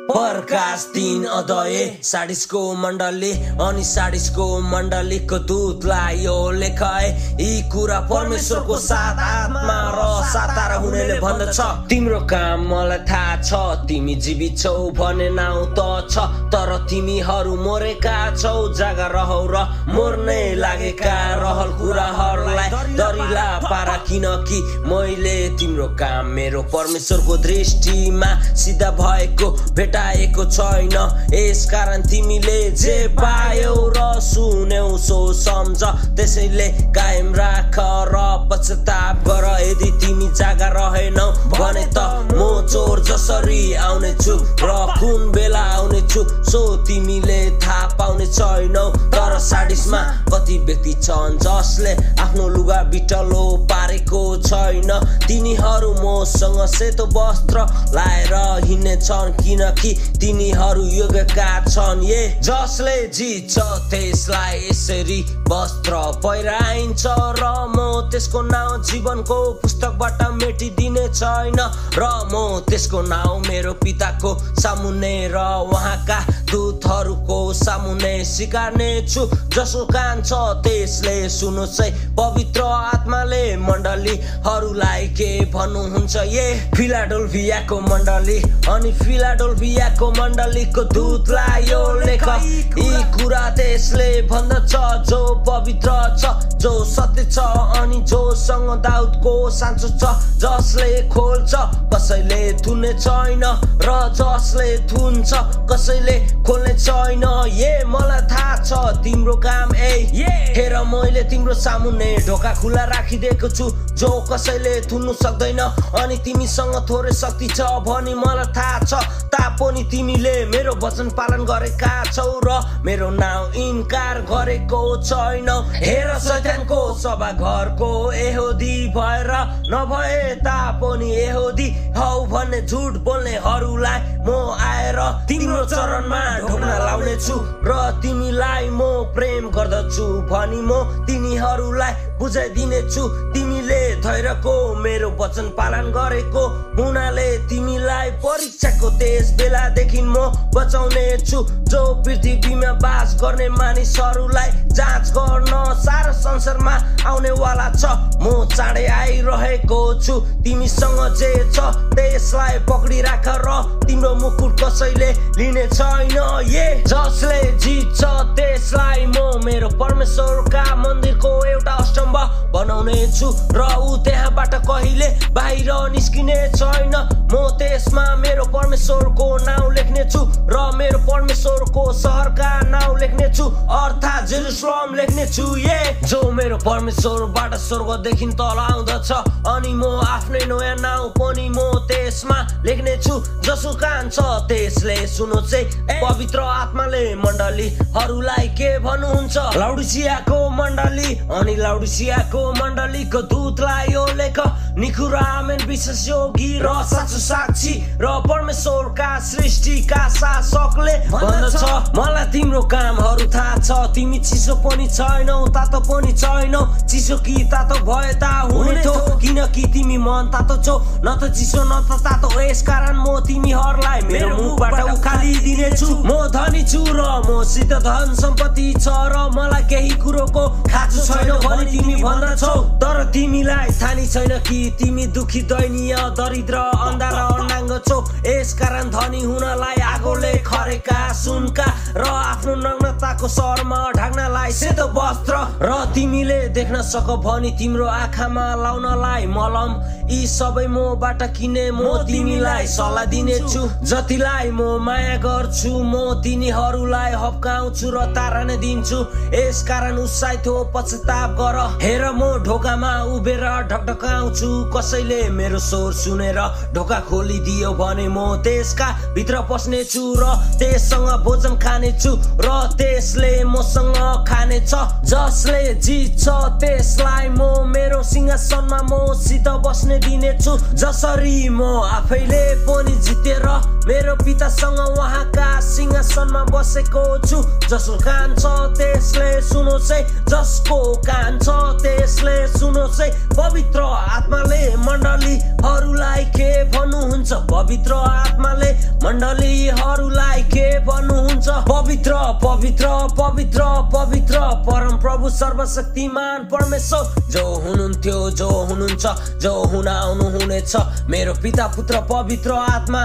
प्रकाश 3 अदय साडिसको मण्डली अनि साडिसको मण्डलीको दूतलाई यो लेखाए यी कुरा परमेश्वरको साथ आत्मा र सातारा हुनेले भन्दछ तिम्रो काम मलाई थाहा छ तिमी जीवित छौ भने नाउ त छ तर तिमीहरू मरेका छौ जागा रहौ र मर्ने लागेका रहल कुराहरूलाई दरिला पारा किनकि मैले तिम्रो काम मेरो परमेश्वरको दृष्टिमा सिधा भएको भेटाएको छैन यसकारण तिमीले जे पायौ र सुन्यौ सो सम्झ त्यसैले कायम राख र पश्चाताप गर यदि तिमी जागा रहेनौ भने त म चोर जसरी आउने छु र कुन बेला आउने छु सो तिमीले थाहा पाउने छैनौ तर साडिसमा कति व्यक्ति छन् जसले आफ्नो लुगा बिटलो पारेको छैन तिनीहरू मसँग सेतो वस्त्र लाएर हिँड्ने छन् किनकि तिनीहरू योग्यका छन् जसले जित्छ त्यसलाई यसरी वस्त्र पहिराइन्छ र म त्यसको नाउँ जीवनको पुस्तकबाट मेटिदिने छैन र म त्यसको नाउँ मेरो पिताको सामुन्ने र उहाँका दूतहरूको सामुन्ने स्वीकार्ने छु जसको कान छ त्यसले सुनोस् है पवित्र आत्माले मण्डलीहरूलाई के भन्नुहुन्छ फिलाडेल्फियाको मण्डली अनि फिलाडेल्फियाको मण्डलीको दूतलाई यो लेख यी कुरा त्यसले भन्दछ जो पवित्र छ जो सत्य छ अनि जोसँग दाउदको साँचो छ जसले खोल्छ कसैले थुन्ने छैन र जसले थुन्छ कसैले खोल्ने छैन मलाई थाहा छ तिम्रो काम हेर मैले तिम्रो सामुन्ने ढोका खुला राखिदिएको छु जो कसैले थुन्नु सक्दैन अनि तिमीसँग थोरै शक्ति छ भनी मलाई थाहा छ तापनि तिमीले मेरो वचन पालन गरेका छौ र मेरो नाउँ इन्कार गरेको छैन हेर शैतानको सभा घरको यहुदी भएर नभए तापनि यहुदी हौ भन्ने झुट बोल्नेहरूलाई म आएर तिम्रो चरणमा ढोक्न लाउने छु र तिमीलाई म प्रेम गर्दछु भनी म तिनीहरूलाई बुझाइदिने छु तिमीले धैर्यको मेरो वचन पालन गरेको हुनाले तिमीलाई परीक्षाको त्यस बेलादेखि म बचाउने छु जो पृथ्वीमा बास गर्ने मानिसहरूलाई जाँच गर्न सारा संसारमा आउने वाला छ म चाँडै आइरहेको छु तिमीसँग जे छ त्यसलाई पक्रिराख र तिम्रो मुकुट कसैले लिने छैन जसले जित्छ त्यसलाई म मेरो परमेश्वरका मन्दिरको एउटा अष्टम्ब बनाउने छु र ऊ त्यहाँबाट कहिले बाहिर निस्किने छैन म त्यसमा मेरो परमेश्वरको नाउँ लेख्ने छु र मेरो परमेश्वरको सहरका नाउँ लेख्ने छु अर्थात् जेरुसलेम लेख्ने छु जो मेरो परमेश्वरबाट स्वर्गदेखि तल आउँदछ अनि म आफ्नै नयाँ नाउँ पनि म त्यसमा लेख्ने छु जसको कान छ त्यसले सुनोस् पवित्र आत्माले मण्डलीहरूलाई के भन्नुहुन्छ लाउडिसियाको मण्डली अनि लाउडिसियाको मण्डलीको दूतलाई यो लेख निखुर आमेन विश्वासयोगी र साँचो साक्षी र परमेश्वरका सृष्टिका शासकले भन्दछ मलाई तिम्रो कामहरू थाहा छ तिमी चिसो पनि छैनौ तातो पनि छैनौ चिसो कि तातो भए ता हुने थो किनकि तिमी मन तातो छौ न त चिसो न त तातो यसकारण म तिमीहरूलाई मेरो मुखबाट उखालिदिने छु म धनी छु र मसित धन सम्पत्ति छ र मलाई केही कुरोको खाँचो छैन भने तिमी भन्दछौ तर तिमीलाई थाहा नि छैन कि तिमी दुखी दयनीय दरिद्र अन्धा र अनाङ्ग छौ यसकारण धनी हुनलाई आगोले खरेका सुनका र आफ्नो नग्नताको शरमा ढाक्नलाई सेतो वस्त्र र तिमीले देख्न सक भनी तिम्रो आँखामा लाउनलाई मलम यी सबै मबाट किने म तिमीलाई सल्लाह दिनेछु जतिलाई म माया गर्छु म तिनीहरूलाई हप्काउँछु र ताराने दिन्छु यसकारण उत्साहित हो पश्चाताप गर हेर म ढोकामा उभिएर ढकढकाउँछु कसैले मेरो स्वर सुनेर ढोका खोलिदियो भने म त्यसका भित्र पस्ने छु र त्यससँग भोजन खाने छु र त्यसले मसँग खाने छ जसले जित्छ त्यसलाई म मेरो सिंहासनमा मसित बस्ने दिने छु जसरी म आफैले पनि जितेर मेरो पितासँग उहाँका सिंहासनमा बसेको छु जसको कान छ त्यसले सुनोस् जसको कान छ त्यसले सुनोस् पवित्र आत्माले मण्डलीहरूलाई के भन्नुहुन्छ भन्नुहुन्छ पवित्र आत्माले मण्डलीहरूलाई के भन्नुहुन्छ पवित्र पवित्र पवित्र पवित्र परम प्रभु सर्वशक्तिमान परमेश्वर जो हुनुहुन्थ्यो जो हुनुहुन्छ जो हुन आउनु हुनेछ मेरो पिता पुत्र पवित्र आत्मा